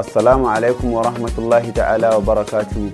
Assalamu alaikum wa rahmatullahi ta'ala wa barakatuhu.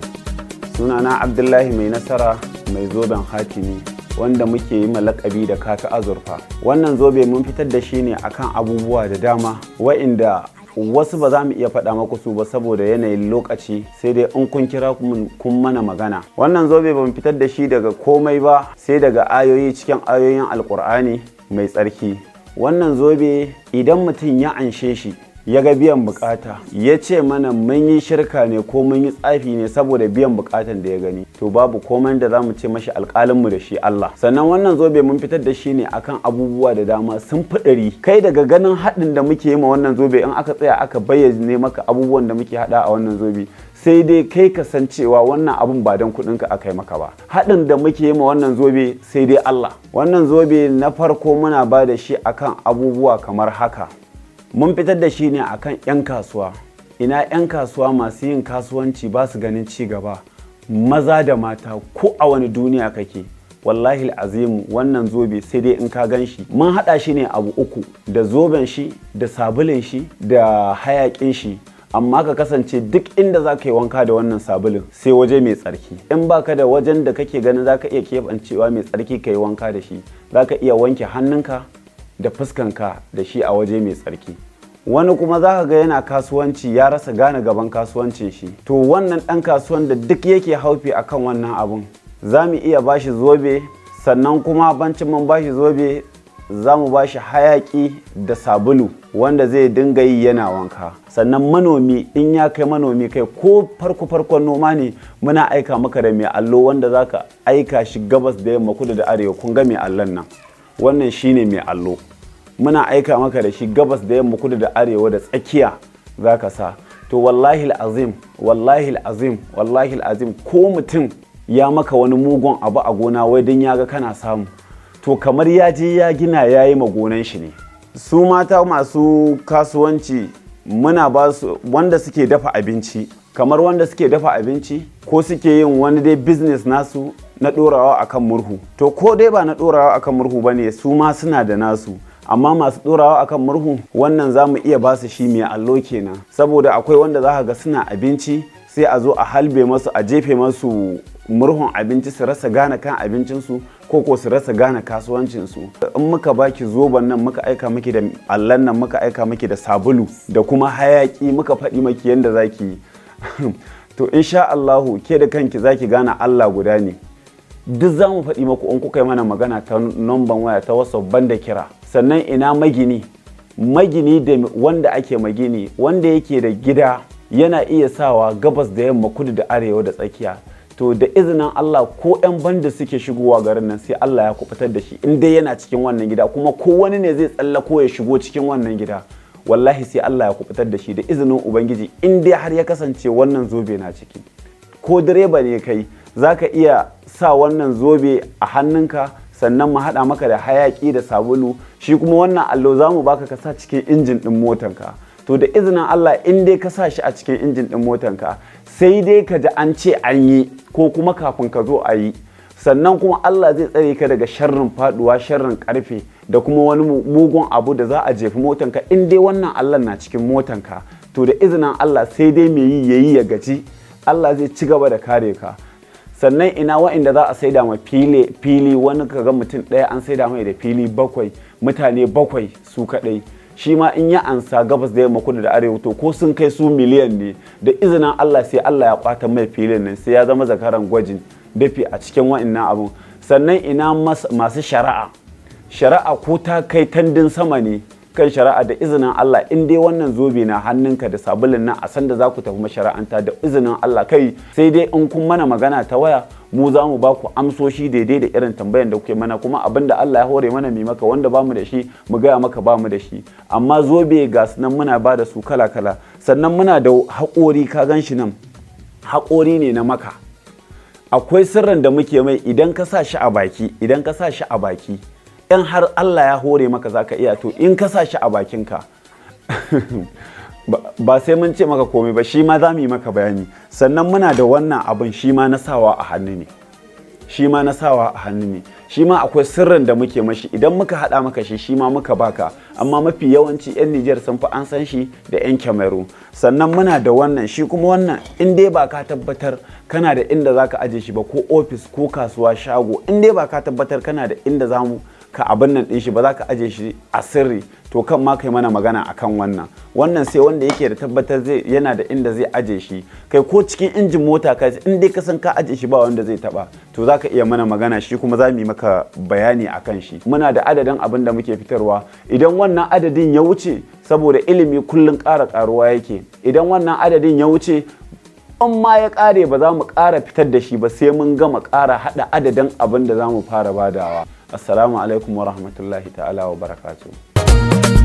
Sunana Abdullahi Mai Nasara, mai zoben hatimi, wanda muke yi lakabi da Kaka Azurfa. Wannan zobe mun fitar da shi ne akan abubuwa da dama wa'inda wasu ba za mu iya faɗa maku su ba saboda yanayin lokaci, sai dai in kun kira kun mana magana. Wannan zobe ban fitar da shi daga komai ba sai daga ayoyi cikin ayoyin Alkur'ani mai tsarki. Wannan zobe, idan mutum ya anshe shi, ya ga biyan bukata, ya ce mana mun yi shirka ne ko mun yi tsafi ne saboda biyan bukatan da ya gani, to babu komai da za mu ce mashi, alƙalinmu da shi Allah. Sannan wannan zobe mun fitar da shi ne akan abubuwa da dama, sun fi 100. Kai daga ganin haɗin da muke yi ma wannan zobe, in aka tsaya aka bayyane maka abubuwan da muke haɗa a wannan zobe, sai dai kai ka san cewa wannan abun ba don kuɗinka aka yi maka ba. Haɗin da muke yi ma wannan zobe, sai dai Allah. Wannan zobe na farko muna ba da shi akan abubuwa kamar haka. Mun fitar da shi ne akan 'yan kasuwa. Ina 'yan kasuwa masu yin kasuwanci ba su ganin ci gaba, maza da mata, ko a wani duniya kake, wallahi azimu wannan zobe sai dai in ka gan shi. Mun haɗa shi ne abu uku, da zoben shi, da sabulin shi, da hayaƙin shi. Amma ka kasance duk inda za ka yi wanka da wannan sabulin, sai waje mai tsarki. In baka da wajen da kake ganin za ka iya keɓancewa mai tsarki ka yi wanka da shi, za ka iya wanke hannunka da fuskanka da shi a waje mai tsarki. Wani kuma za ka ga yana kasuwanci, ya rasa gane gaban kasuwancin shi. To wannan ɗan kasuwan da duk yake haufi akan wannan abun, za mu iya bashi zobe. Sannan kuma bancin mun bashi zobe, za mu bashi hayaki da sabulu wanda zai dinga yi yana wanka. Sannan manomi, in ya kai manomi, kai ko farko farkon noma ne, muna aika maka da mai allo wanda za ka aika shi gabas da yamma, kudu da arewa. Kun ga mai allon nan, wannan shine mai allo. Muna aika maka da shi gabas da yamma, kudu da arewa da tsakiya za ka sa. To wallahi azim, wallahi azim, wallahi azim, ko mutum ya maka wani mugun abu a gona wai don ya ga kana samu, to kamar ya je ya gina ya yi gonan shi ne. Su mata masu kasuwanci, muna ba su wanda suke dafa abinci, kamar wanda suke dafa abinci ko suke yin wani dai business nasu na ɗorawa akan murhu. To ko dai ba na ɗorawa akan murhu ba ne, su ma suna da nasu. Amma masu ɗorawa akan murhu, wannan za mu iya ba su shi, mai allo kenan. Saboda akwai wanda za ka ga suna abinci, sai a zo a halbe masu, a jefe masu murhun abinci, su rasa gane kan abincinsu ko su rasa gane kasuwancinsu. In muka baki zoben nan, muka aika miki da allon nan, muka aika miki da sabulu da kuma hayaki, muka faɗi maki yadda zaki yi, to insha Allahu ke da kanki zaki gane Allah guda ne. Duk za mu faɗi maku in kuka yi mana magana ta namban waya ta WhatsApp, banda kira. Sannan ina magini, magini da wanda ake magini, wanda yake da gida, yana iya sawa gabas da yamma, kudu da arewa da tsakiya. To da izinin Allah, ko 'yan banda suke shigowa garin nan, sai Allah ya kubutar da shi in dai yana cikin wannan gida. Kuma ko wani ne zai tsallako ya shigo cikin wannan gida, wallahi sai Allah ya kubutar da shi da izinin Ubangiji, in dai har ya kasance wannan zobe na ciki. Ko direba ne kai, za ka iya sa wannan zobe a hannunka, sannan mu haɗa maka da hayaƙi da sabulu. Shi kuma wannan allo za mu baka ka sa cikin injin ɗin motanka. To da izinin Allah, in dai ka sa shi a cikin injin ɗin motanka, sai dai ka ji an ce an yi ko kuma kafin ka zo a yi. Sannan kuma Allah zai tsare ka daga sharrin faduwa, sharrin karfe, da kuma wani mugun abu da za a jefi motanka. In dai wannan Allah na cikin motanka, to da izinin Allah sai dai mai yi yayi ya gaji, Allah zai ci gaba da kare ka. Sannan ina wa'inda za a saida ma fili fili, wani kaga mutum ɗaya an saida mai da fili bakwai, mutane bakwai su kaɗai. Shi ma in ya ansa gabas da yamma, kudu da arewa, to ko sun kai su miliyan ne, da izinin Allah sai Allah ya kwata mai filin nan, sai ya zama zakaran gwajin dafi a cikin wa'innan abun. Sannan ina masu shari'a, shari'a ko ta kai tandin sama ne kan shari'a, da izinin Allah in dai wannan zobe na hannunka da sabulin nan, a sanda za ku tafi mashara'anta, da izinin Allah, kai sai dai in kun mana magana ta waya, mu za mu ba ku amsoshi daidai da irin tambayan da kuke mana. Kuma abin da Allah ya hore mana mai maka, wanda bamu da shi mu gaya maka bamu da shi. Amma zobe ga su nan muna ba da su kala kala. Sannan muna da haƙori, ka gan shi nan, haƙori ne na maka. Akwai sirrin da muke mai, idan ka sa shi a baki, idan ka sa shi a baki, in har Allah ya hore maka zaka iya, to in ka sa shi a bakinka, ba sai mun ce maka komai ba, shi ma za mu yi maka bayani. Sannan muna da wannan abin, shi ma na sawa a hannu ne, shi ma na sawa a hannu ne. Shi ma akwai sirrin da muke mashi. Idan muka haɗa maka shi, shi ma muka baka. Amma mafi yawanci 'yan Nijar sun fi an san shi da 'yan Cameroon. Sannan muna da wannan. Shi kuma wannan, in dai ba ka tabbatar kana da inda za ka aje shi ba, ko ofis ko kasuwa, shago, in dai ba ka tabbatar kana da inda za mu ka abin nan ɗin shi ba, za ka aje shi a sirri, to kan ma kai mana magana akan wannan. Wannan sai wanda yake da tabbatar zai yana da inda zai aje shi. Kai, ko cikin injin mota ka, in dai ka san ka aje shi ba wanda zai taba, to za ka iya mana magana. Shi kuma za mu yi maka bayani akan shi. Muna da adadin abin da muke fitarwa. Idan wannan adadin ya wuce, saboda ilimi kullum ƙara ƙaruwa yake, idan wannan adadin ya wuce, in ma ya ƙare, ba za mu ƙara fitar da shi ba sai mun gama ƙara haɗa adadin abin da za mu fara badawa. Assalamu alaikum wa rahmatullahi ta'ala wa barakatuh.